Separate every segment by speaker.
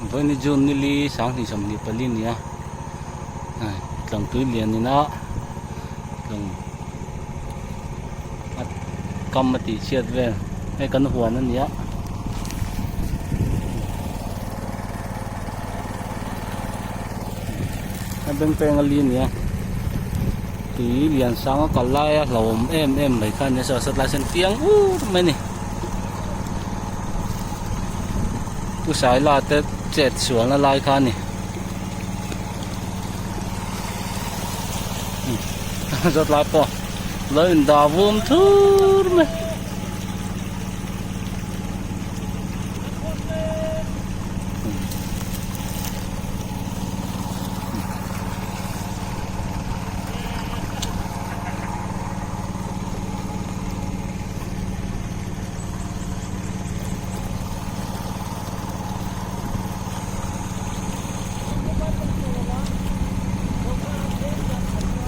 Speaker 1: Vawiin June nili 2024 a ni a tlangtui lian ina tlawng a kam a tih chhiat vel hei kan huan a ni a. A beng peng a li a ni a tui lian sang a kal lai a hlauhawm em em mai kha a ni a saw satlai sawn tiang ur mai a ni. Pu Saila te chet sualna lai kha a ni. Zawt lai pawh lo in dah vum thur mai.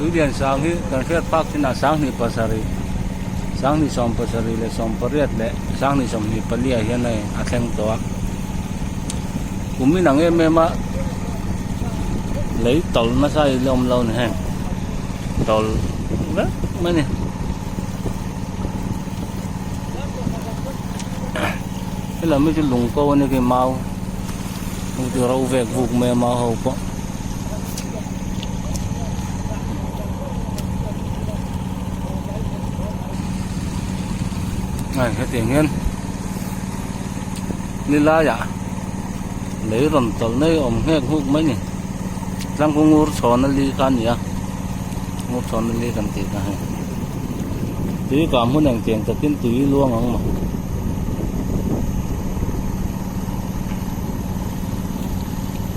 Speaker 1: Tuilian sang hi kan hriat phak chinah 27 27 leh 18 leh 24 ah hian hei a thleng tawh a kum inang em em a lei tawlh nasa hi la awm lo a ni heng tawlh vek mai a ni. Helam hi chu lung ko a ni khi mau heng chu ro vek vuk mai a mau ho pawh. Hei hetiang hian nilaiah lei rawn tawlh na hi a awm nghek nghuk mai a ni tlangkhaw ngur chhawn a li kha a ni a ngur chhawn a li kan tih kha hei tui kah hmun engtiang takin tui luang ang maw.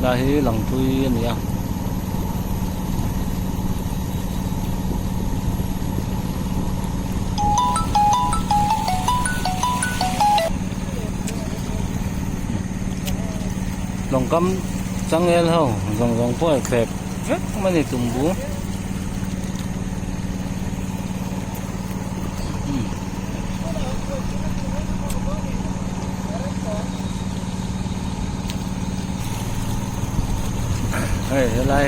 Speaker 1: Lai hi lang thui a ni a. Lawng kam changel ho zawng zawng pawh a thlep vek mai a ni tumbu. Hei helai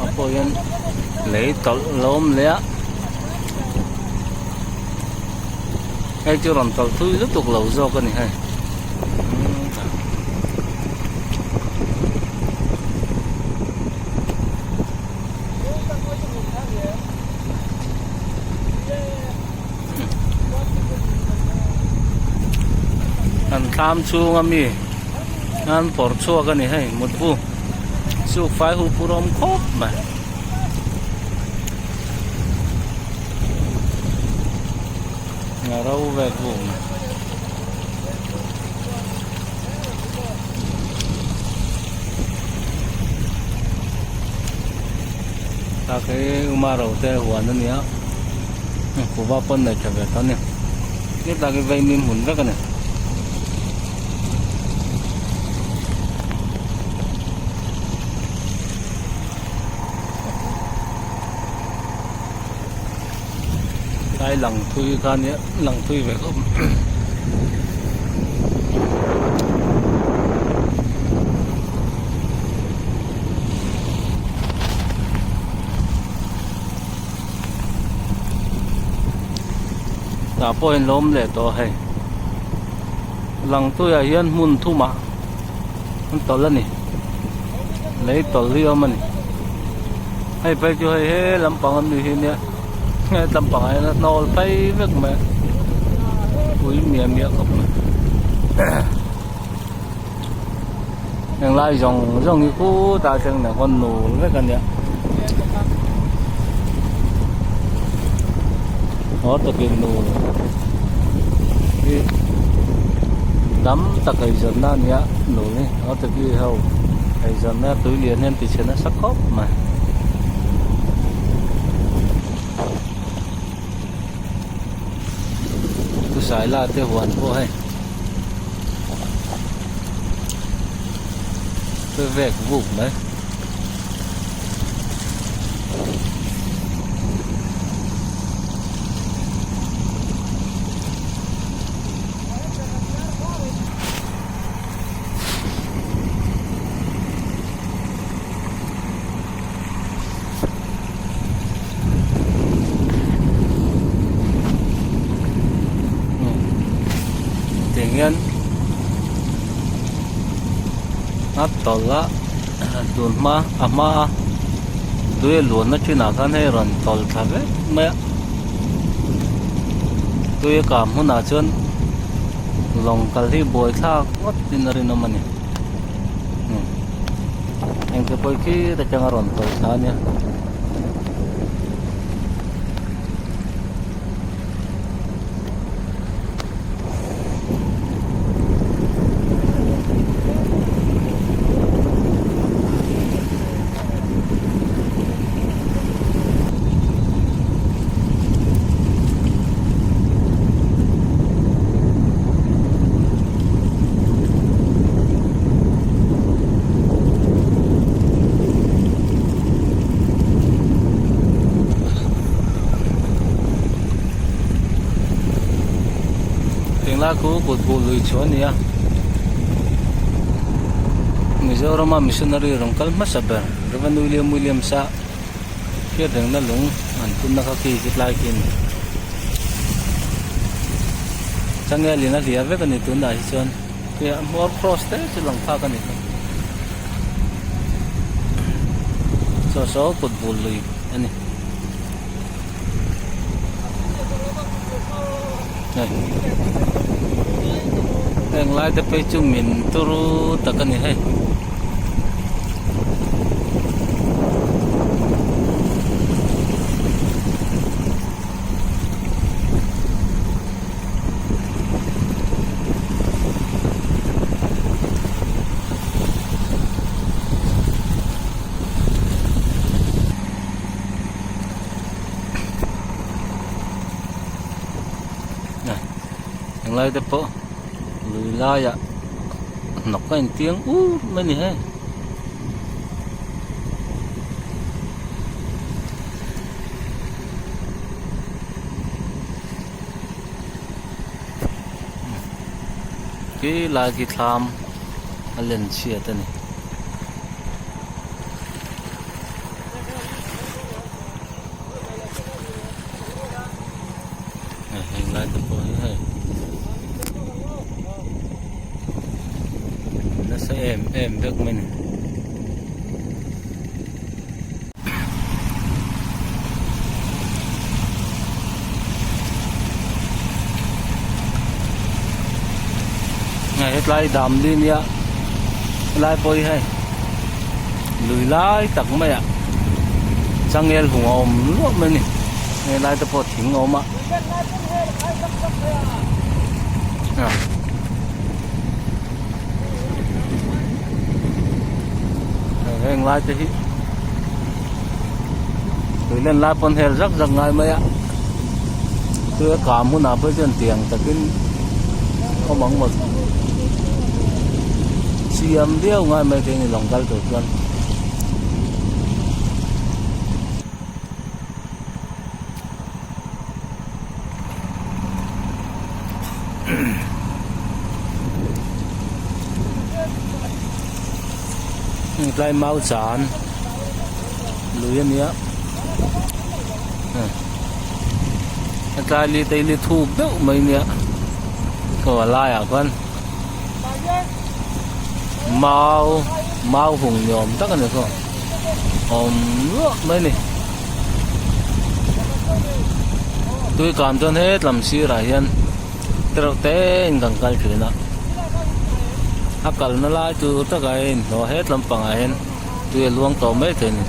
Speaker 1: ah pawh hian lei tawlh a lo awm leh a hei chu rawn tawlh thui lutuk lo zawk a ni hei. An thlam chhung a mi an pawr chhuak a ni hei mutbu suk fai hu pur awm khawp mai. A ro vek vuk mai. Tak hi uma ro te huan a nia kuhva pawn nei tha ve tho a ni hetlai hi vaimim hmun vek a ni. Tlai lang thui kha nia lang thui ve khawp tah pawh in lo awm leh tawh hei lang tuiah hian hmun thumah an tawlh a ni lei tawlh hi a awm a ni hei phei chu hei he lampang ami hi nia he lampang ah hian a hnawl phei vek mai a pui miah miah khawp mai heng lai zawng zawng hi khutah thleng nen khawn nul vek a nia haw takin nul hi tam tak eizawnna a nia nul hi haw taki ho eizawnna tui lian hian ti chhe nasa khawp mai. Thusaila te huan pawh hei vek vuk mai. A tawlh a tun hma a hma a tui a luanna thinah khan hei rawn tawlh thla vek mai a tui a kah hmunah chuan lawng kal hi buai thlak ngawt in a rinawm a ni engti pawh khi atanga rawn tawlh thla a nia. Tunlai khu kut buh lui chu a ni a Mizorama missionary rawn kal hmasa ber Rev William Williams a hriat rengna lung an phunna kha khi khi tlai khi a ni changel in a hliah vek a ni tunah hi chuan hmuar cross te chu lang phak a ni saw saw kut bul lui a ni hei heng lai te phei chu min turu tak a ni hei. Englai te pawh lui laiah hnawk a intiang ur mai a ni hei. Khi lai khi thlam a len chhiat a ni. Heng lai te pawh hi hei nasa em em vek mai a ni. Hetlai dam li nia helai pawh hi hei lui lai tak mai ah changel hung a awm luah mai a ni helai te pawh thing a awm a. Heng lai te hi tui len lai pawn hel zak zak ngai mai a tui a kam hunah pawh chuan tiang takin awm ang maw siam viau ngai mai thei a ni lawng kal tur chuan. Tlai mau chan lui a nia tlai li te li thuk deuh mai a nia chaw a laiah khuan mau mau hung ni awm tak a ni khaw awm luah mai a ni. Tui kam chuan hetlam sirah hian tereuh te in kan kal thin a a kalna lai tur takah hian inhlawh hetlam pangah hian tui a luang tawh mai thei a ni.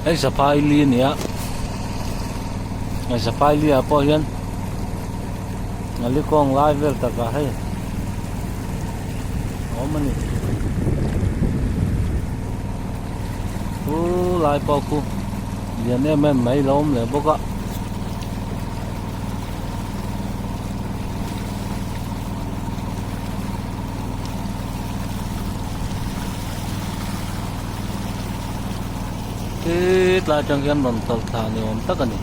Speaker 1: Hei saphai li a ni a hei saphai li ah pawh hian ngali kawng lai vel takah hei a awm a ni chu lai pawh khu lian em em mai lo awm leh bawk a. Hetlai atang hian rawn tawlh thla ni awm tak a ni.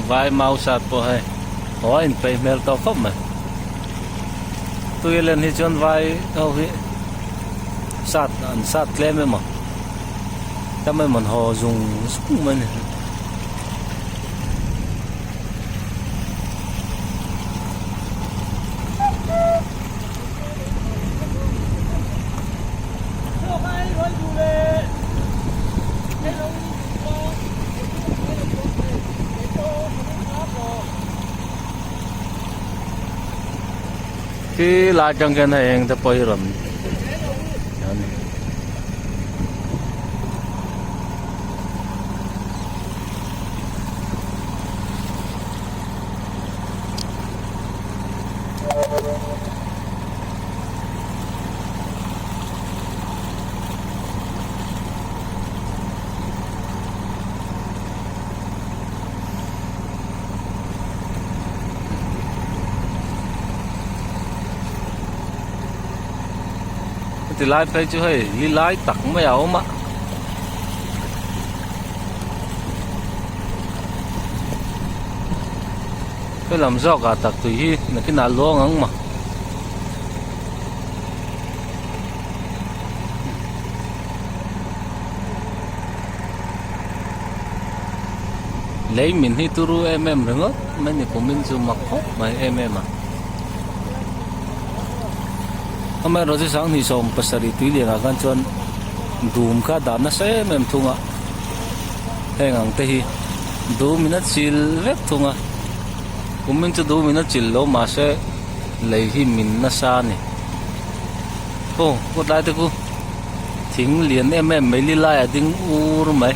Speaker 1: Vai mau sat pawh hei aw a inpeih hmel tawh khawp mai. Tui a len hi chuan vai ho hi sat an sat tlem emaw tam emaw an haw zung zung mai a ni. Khi lai atang khian hei eng te pawh hi rawn a ni. Heti lai phei chu hei li lai tak mai a awm a. He lam zawk ah tak tui hi nakinah luang ang maw. Lei min hi turu em em ringawt mai ni kumin chu mak khawp mai em em a. Amaherawhchu chu 27 tui lianah khan chuan dum kha dah nasa em em thung a heng ang te hi dum in a chil vek thung a kumin chu dum in a chil lo mahse lei hi min nasa a ni. Aw kawt lai te khu thing lian em em mai li lai a ding ur mai.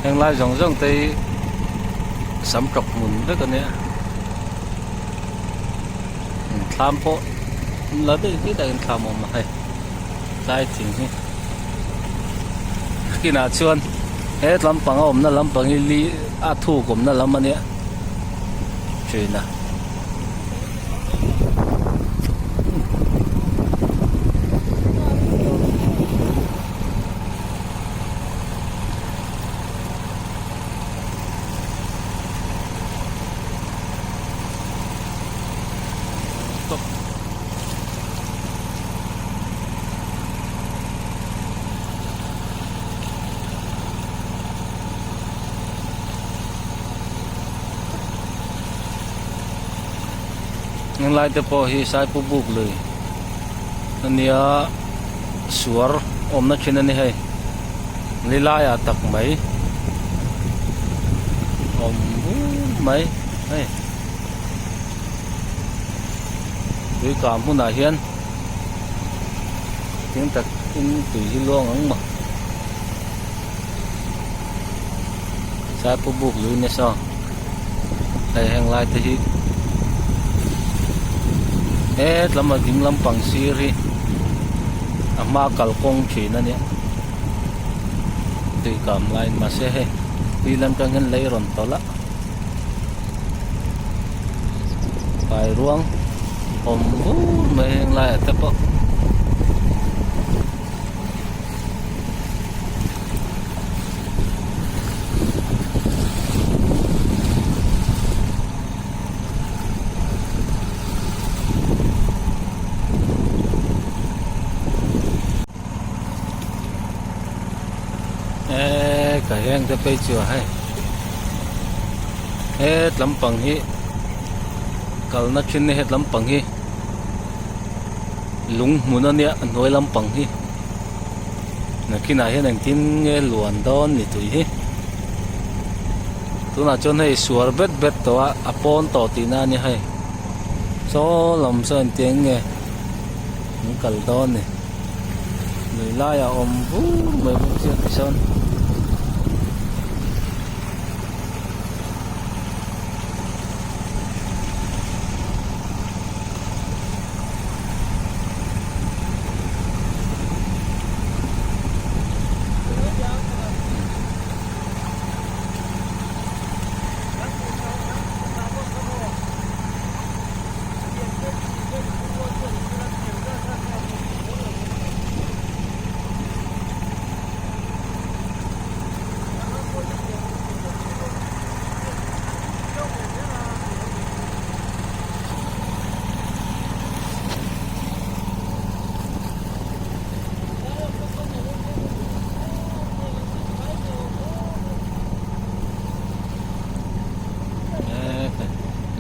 Speaker 1: Heng lai zawng zawng te hi sam tawk hmun vek a nia thlam pawh la daih daih takin thlam a awm a hei tlai thing hi kinah chuan he lampang a awmna lampang hi li a thuk awmna lam a nia thin a. Heng lai te pawh hi Saipu buk lui a nia suar awmna thin a ni hei li laiah tak mai awm bur mai hei tui kah hmunah hian thing takin tui hi luang ang maw Saipu buk lui nasa hei heng lai te hi hetlama ding lampang sir hi a hma kalkawng thin a nia tui kam laiin mahse hei tui lam tang hian lei rawn tawlh a pai ruang awm vur mai heng laiah te pawh. Eee ka heng te phei chu hei he tlampang hi kalna thin he tlampang hi lung hmun a nia a hnuai lampang hi nakinah hian engtin nge luan dawn ni tui hi tunah chuan hei suar bet bet tawh a a pawn tawh tihna a ni hei saw lam saw engtin nge an kal dawn ni lui laiah a awm vur mai bawk sia tisawn.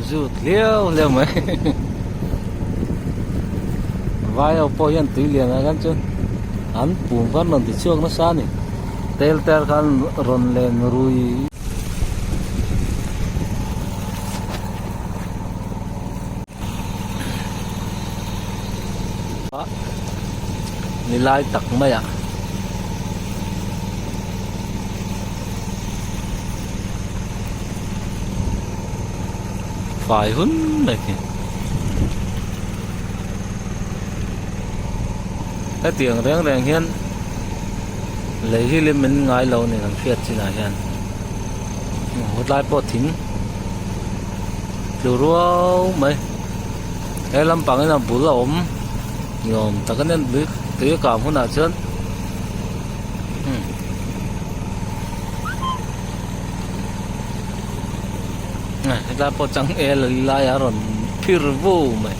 Speaker 1: Zut hliau hliau mai vai ho pawh hian tui lian ah khan chuan an pum kha an rawn ti chhuak nasa a ni tel te khan rawn len rui. Ni lai tak mai ah. Fai hun mai khi. Hetiang reng reng hian lei hi lim in ngai lo ni kan hriat chinah hian hawtlai pawh thing tlu ruau mai he lampang in a bul a awm ni awm tak a nia tui a kang hunah chuan. Hetlai pawh changel lai a rawn phir vu mai.